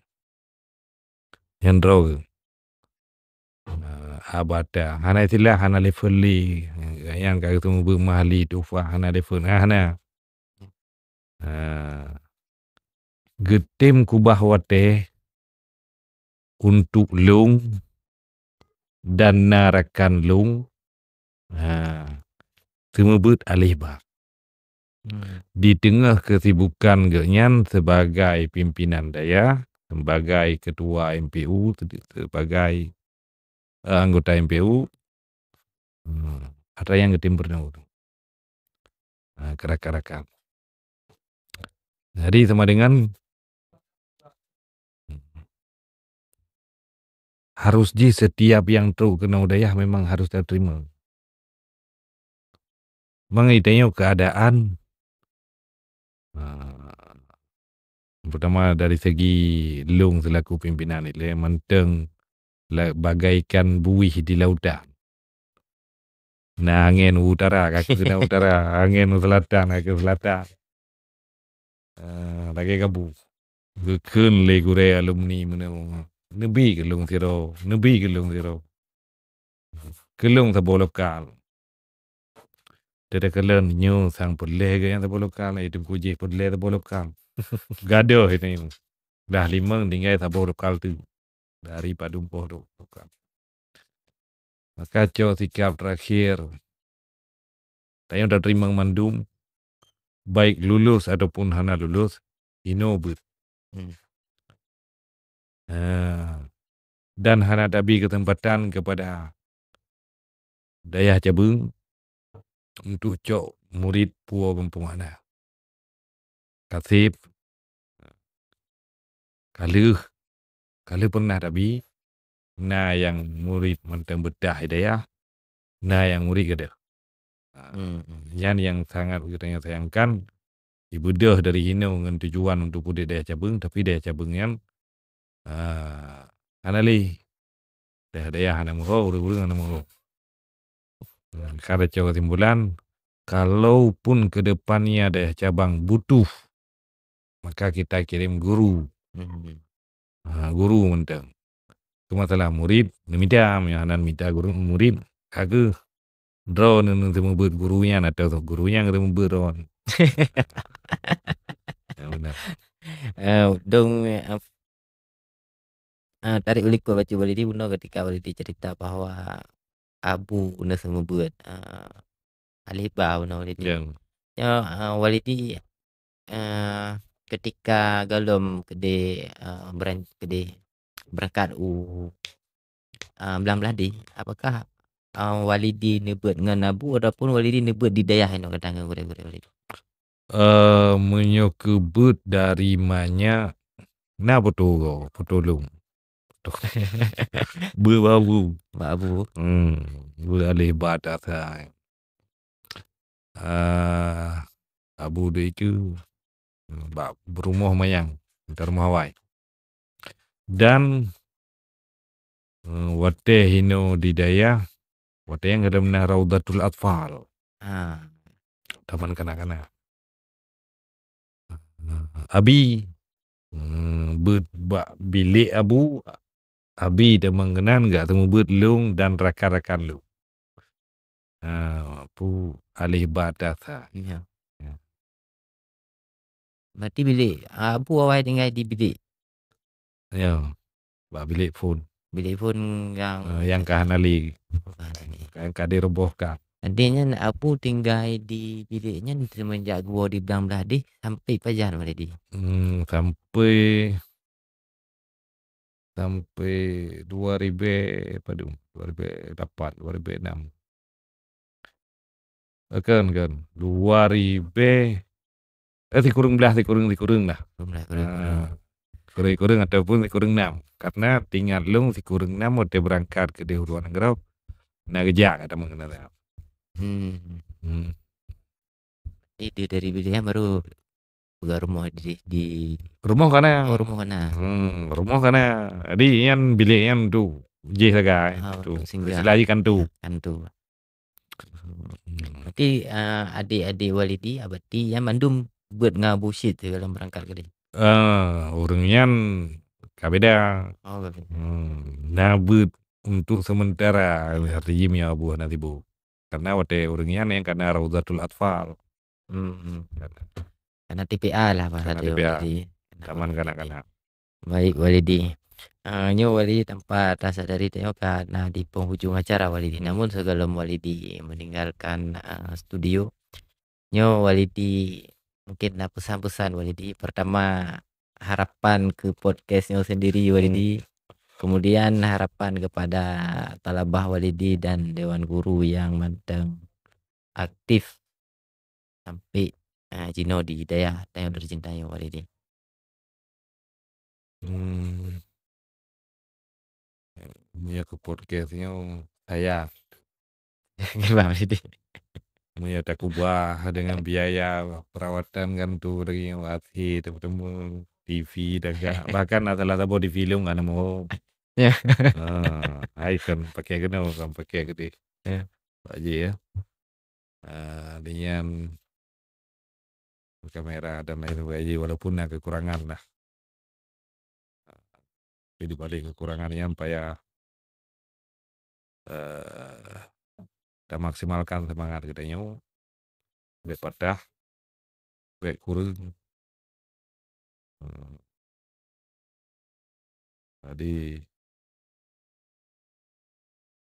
Nyan droe geu. Ah, abata. Hana istilah, hana level lé. Nyang ka geuseumeubeuet mahli, tuhfah, hana level. Ah, hana. Ha. Geutem kubah watée untuk lôn dan na rakan lôn, ha, seumeubeuet aléh ba. Hmm. Di teungoh kesibukan geuhnyan sebagai pimpinan dayah, sebagai ketua M P U, sebagai, eh, anggota M P U, hmm, atra nyang geutem peurunoe. Ha, keu rakan-rakan. Jadi sama dengan harus jih setiap nyang trok keunoe dayah memang harus tateurimong. Mangai tanyoe keuadaan, ha, pertama dari segi lôn selaku pimpinan ilée mantong la-, bagaikan buih di lautan. Na angén u utara, ka keuh na utara, angén u selatan, ka keuh selatan. Ah, lagée gabu. Geukheun lé gurée alumni meunoe, neubi keu lôn sidroe, neubi keu lôn sidroe. Keu lôn saboh lokal. Teudeukeuleuen nyoe sang peureulée geuh nyang saboh lokal, eh, Teungku jih peureulée saboh lokal. Gadoh ini. Dah limong tinggai saboh lokal tu. Dari padum poh tu lokal. Maka cok sikap terakhir. Tanyoe tateurimong mandum, baik lulus ataupun hana lulus, inoe beuet. Hmm. Ah, dan hana tabi keuseumpatan keupada dayah Cabeueng untuk cok murit puwoe gampông hana. Kaseb, ka lheueh, ka lheueh pernah tabi, na nyang murit mantong beudah hidayah, na nyang murit gadoh. Ha, hmm, hmm, nyan nyang sangat geutanyoe sayangkan, ibeudôh dari hinoe ngon tujuan untuk peuduek dayah Cabeueng, tapi dayah Cabeueng nyan, ha, hana lé. Dayah-dayah hana meuho, ureuëng-ureuëng hana meuho. Ka tacok kesimpulan, kalaupun keudepannya dayah cabang butuh, maka kita kirim guru. Hmm. Ha, guru mantong. Keu masalah murit, neumita, meunyoe hana mita guru, murit, ka keuh droeneuh seumeubeuet guru nyan atau guru nyan seumeubeuet droeneuh. Ya, benar. Eh, dong, eh, ap-, eh, tarik u likot bacut Walidi, bunoe ketika Walidi cerita bahwa Abu neuseumeubeuet, eh, aléh ba bunoe Walidi. Ya. Ya, eh, Walidi, eh, ketika gohlom keudeh, eh, beran-, keudeh beurangkat u, eh, Blang Blahdeh, apakah, eh, Walidi neubeuet ngon Abu ataupun Walidi neubeuet di dayah inoe kadang ngon gurée-gurée Walidi? Eh, meunyoe keu beuet dari manyak, na peutoe goe, peutoe lôn. Beuet bak Abu. Bak Abu. Hmm, beuet aléh ba atra sa. Ah, Abu duek ikeue, hmm, bak rumoh manyang, mita rumoh awai. Dan, eh, watée hinoe di dayah, watée nyang gohlom na Raudhatul Atfal. Ha. Taman kanak-kanak. Abi, hmm, beuet bak bilék Abu, Abi teuma keunan geuseumeubeuet lôn dan rakan-rakan lôn. Ha, peue aléh ba atra sa. Ya. Ya. Berarti bilék, Abu awai tinggai di bilék? Ya, bak bilék phon. Bilék phon nyang, eh, nyang ka hana lé. Ka hana lé. Nyang ka dirobohkan. Jadi nyan Abu tinggai di bilék nyan seumenjak geuwoe di Blang Blahdeh sampai pajan Walidi? Hmm, sampai, sampai dua ribu padum, dua ribu lapan, dua ribu enam. Eh, kan, kan. Dua ribu, eh, sikureueng blaih, sikureueng, sikureueng lah. Sikureueng blaih, sikureueng. Ah. Kureueng-kureueng ataupun sikureueng nam. Karena teuingat lôn sikureueng nam watèe beurangkat keudeh u luwa nanggroe, na geujak ka tamong keunan. Hmm. Hmm. Jadi dari bilék nyan baru peugah rumoh di, di Rumoh ka na. Oh, rumoh ka na. Hmm, rumoh ka na. Jadi nyan bilék nyan tu jih sagai. Ah, tu. Untuk singgah. Istilah jih kan tu. Kan tu. Hmm. Berarti, ah, adik-adik Walidi, ah, berarti nyan mandum beuet ngon Abu Syed sigohlom beurangkat keudeh? Ah, ureueng nyan ka beda. Oh, ka beda. Hmm, na beuet untuk sementara, arti jih meunyoe Abu hana sibuk. Karena watèe ureueng nyan nyang ka na Raudatul Atfal. Hmm, hmm. Karena T P A lah, bahasa Karena tu, T P A. Jadi, Taman Kanak-kanak. Baik, Walidi. Ah, nyoe Walidi, tanpa tasadari tanyoe ka na di penghujung acara, Walidi. Hmm. Namun, sebelum Walidi meninggalkan, ah, studio, nyoe Walidi mungkin na pesan-pesan, Walidi. Pertama, harapan ke podcast nyoe sendiri, Walidi. Hmm. Kemudian, harapan kepada talabah Walidi dan dewan guru yang manteng aktif sampai, ah, jinoe di dayah tanyoe tercinta nyoe, Walidi. Hmm. Meunyoe keu podcast nyoe, saya. Kenapa, Walidi? Meunyoe takubah dengan biaya perawatan kan tu lagi nyoe, A C, teumé-teumé, T V dan ka-, bahkan na salah saboh T V lôn hana muphom. Ya. Ah, hai kan pakai keunoe, kan pakai keudeh. Ya. Pak Haji, ya. Ah, dengan kamera dan lain sebagainya, walaupun na kekurangan lah. Tapi di balik kekurangan nyan payah, eh, tamaksimalkan semangat geutanyoe. Bèk patah, bèk kureueng. Hmm. Jadi,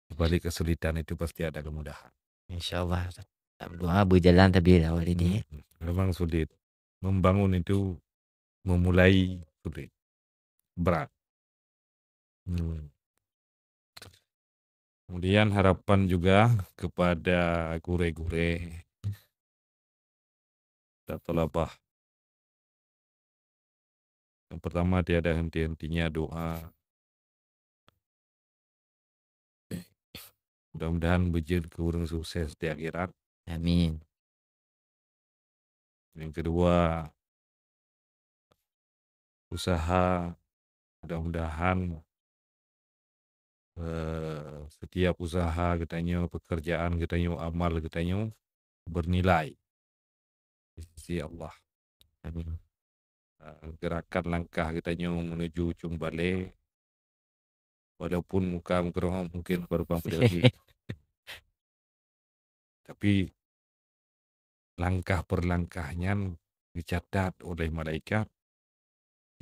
di balik kesulitan itu pasti ada kemudahan. Insya Allah, Ustaz. Doa berjalan tapi dah, Walidi. Hmm, memang sulit. Membangun itu memulai sulit. Berat. Hmm. Kemudian harapan juga kepada gurèe-gurèe dan thalabah. Yang pertama, tiada henti-hentinya doa. Mudah-mudahan beujeuet keu ureueng sukses di akhirat. Amin. Yang kedua, usaha, mudah-mudahan, eh, setiap usaha geutanyoe, pekerjaan geutanyoe, amal geutanyoe bernilai di sisi Allah. Amin. Eh, gerakan langkah geutanyoe menuju Ujong Balè, walaupun muka meukeureuhom mungkin baru bang tapi langkah per langkah nyan geucatat oleh malaikat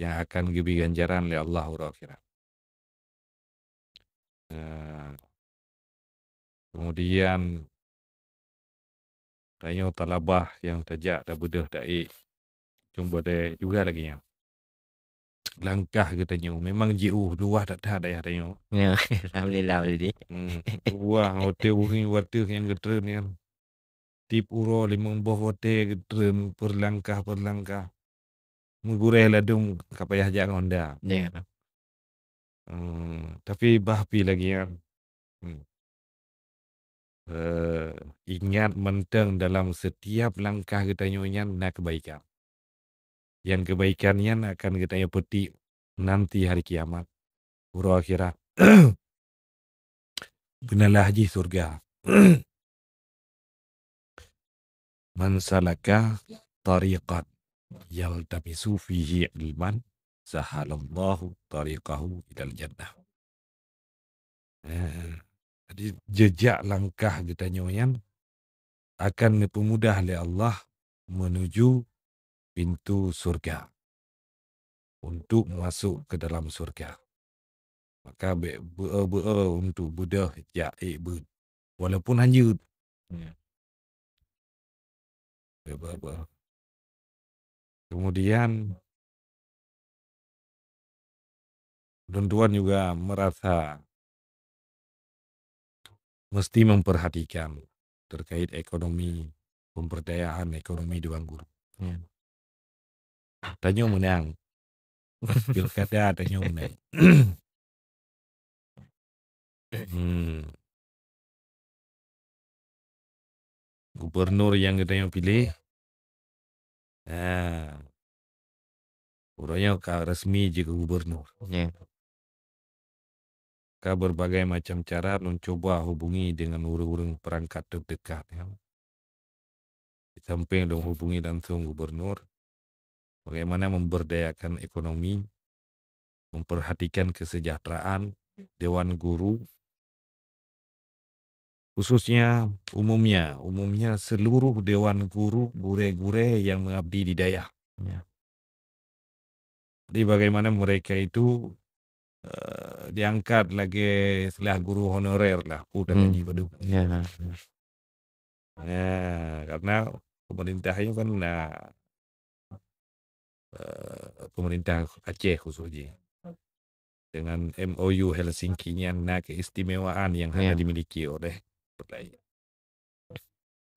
yang akan geubri ganjaran lé Allah uroe akhirat. Eh, kemudian, tanyoe thalabah nyang tajak tabeudôh taék Ujong Balè juga lagèe nyan. Langkah geutanyoe memang jiôh luwah that-that dayah tanyoe. Ya, alhamdulillah, Walidi. Hmm, luwah watèe ureueng watèe nyang geutreun nyan. Tiep uroe limong boh watèe geutreun peurlangkah-peurlangkah. Meugurèe ladôm ka payah jak ngon honda. Ya. Hmm, tapi bah pi lagèe nyan. Hmm. Eh, ingat mantong dalam setiap langkah geutanyoe nyan na kebaikan. Nyang kebaikan nyan akan geutanyoe peutik nanti hari kiamat, uroe akhirat. Beunalah jih syurga. "Man salaka tariqan yaltamisu fihi ilman, sahalallahu tariqahu ilal jannah." Eh, jadi, jejak langkah geutanyoe nyan akan neupeumudah lé Allah menuju pintu syurga, untuk masuk ke dalam syurga. Maka bèk beu-e-beu-e untuk beudôh jak ék beuet, walaupun hanjeuet. Ya. Bèk beu-e-beu-e. Kemudian, lôn tuan juga merasa mesti memperhatikan terkait ekonomi, pemberdayaan ekonomi dewan guru. Ya. Tanyoe meunang, Pilkada tanyoe meunan. Hmm. Gubernur nyang geutanyoe piléh, nah, uroe nyoe ka resmi jeuet keu gubernur. Ya. Ka berbagai macam cara lôn cuba hubungi dengan ureuëng-ureuëng perangkat terdekat, ya. Di samping lôn hubungi langsung gubernur, bagaimana memberdayakan ekonomi, memperhatikan kesejahteraan dewan guru, khususnya, umumnya, umumnya seluruh dewan guru, gurée-gurée yang mengabdi di dayah. Ya. Jadi, bagaimana mereka itu, eh, diangkat lagée istilah guru honorer lah, peue Hmm. teuka jih padub. Ya. Ya, karena pemerintah ini kan, nah, eh, pemerintah Aceh khusus jih. Dengan M O U Helsinki nyan na keistimewaan yang hana Ya. dimiliki oleh lain.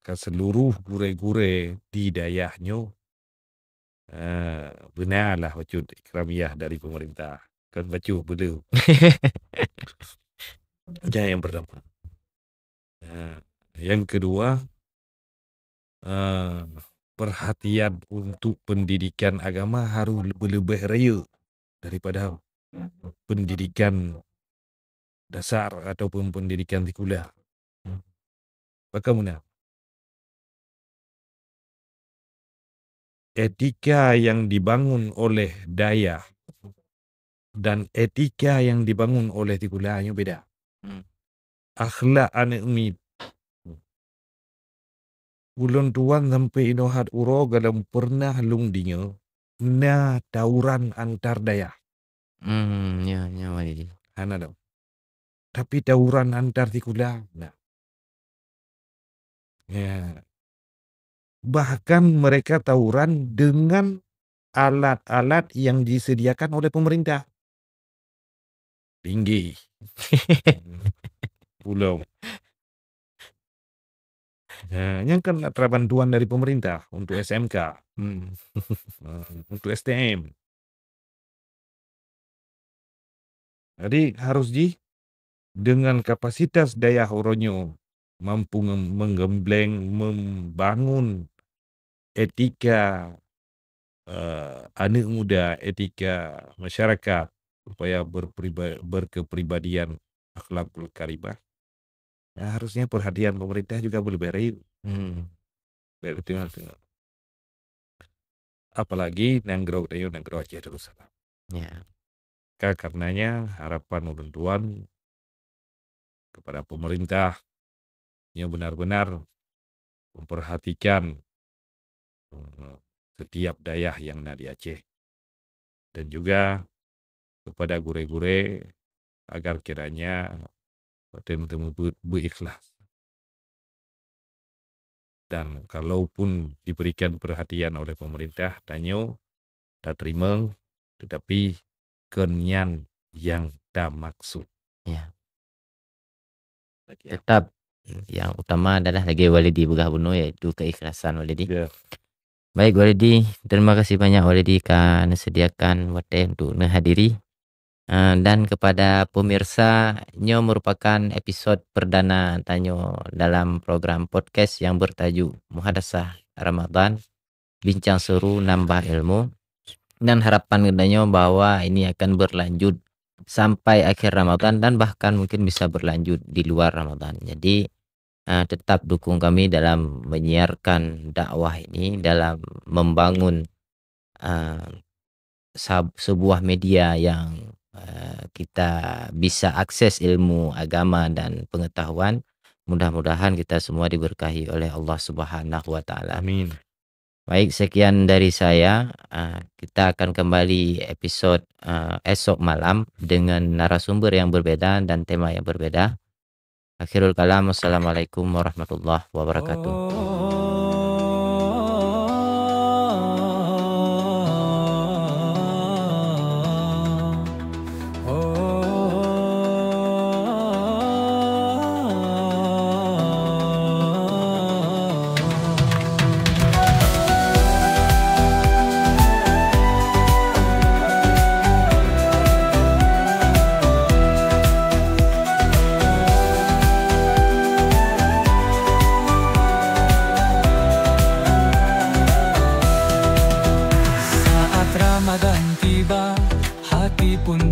Ka seluruh gurée-gurée di dayah nyoe, eh, beuna lah bacut ikramiah dari pemerintah. Kan bacut beu le. Nyan yang pertama. Nah, yang kedua, eh, perhatian untuk pendidikan agama harus lebih-lebih rayeuk daripada pendidikan dasar ataupun pendidikan sekuler. Pakon meunan? Etika yang dibangun oleh dayah dan etika yang dibangun oleh sekuler nyoe beda. Hmm. Akhlak aneuëk miet. Ulôn tuan sampoe inoe hat uroe galom pernah lôn deungoe na tawuran antar dayah. Hmm, ya, ya, Walidi. Hana dong. Tapi tawuran antar sikulah, na. Ya. Bahkan mereka tawuran dengan alat-alat yang disediakan oleh pemerintah. Tinggi. Pulau. Nah, nyan kan atra bantuan dari pemerintah untuk S M K. Hmm. Nah, untuk S T M. Jadi, harus jih dengan kapasitas dayah uroe nyoe mampu ngem-, menggembleng, membangun etika, eh, aneuk muda, etika masyarakat supaya berpriba-, berkepribadian akhlakul karimah. Ya, harusnya perhatian pemerintah juga lebih baik. Hmm. Baik, betul, betul. Apalagi nanggroe geutanyoe nanggroe Aceh Darussalam. Ya. Ka karenanya harapan ulôn tuan kepada pemerintah yang benar-benar memperhatikan, eh, setiap dayah yang na di Aceh. Dan juga kepada gurée-gurée agar kiranya watée meuteumé beu-, beu-ikhlas. Dan kalaupun diberikan perhatian oleh pemerintah, tanyoe tateurimong, tetapi kon nyan nyang tamaksud. Ya. Tetap, yang utama adalah lagée Walidi peugah bunoe, yaitu keikhlasan Walidi. Ya. Baik, Walidi, terima kasih banyak Walidi ka neusediakan watée untuk neuhadiri. Ah, dan kepada pemirsa, nyoe merupakan episod perdana tanyoe dalam program podcast yang bertajuk Muhadasah Ramadan, Bincang Seru Nambah Ilmu. Dan harapan geutanyoe bahwa ini akan berlanjut sampai akhir Ramadan dan bahkan mungkin bisa berlanjut di luar Ramadan. Jadi, ah, tetap dukung kami dalam menyiarkan dakwah ini, dalam membangun, ah, sab-, sebuah media yang, ah, kita bisa akses ilmu agama dan pengetahuan. Mudah-mudahan kita semua diberkahi oleh Allah Subhanahu wa Taala. Amin. Baik, sekian dari saya. Ah, kita akan kembali episod, ah, esok malam dengan narasumber yang berbeda dan tema yang berbeda. Akhirul kalam, wassalamualaikum warahmatullahi wabarakatuh.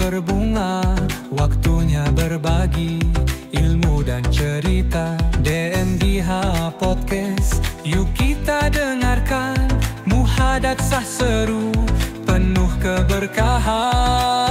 Berbunga, waktunya berbagi ilmu dan cerita. D M G H Podcast, yuk kita dengarkan muhadatsah seru, penuh keberkahan.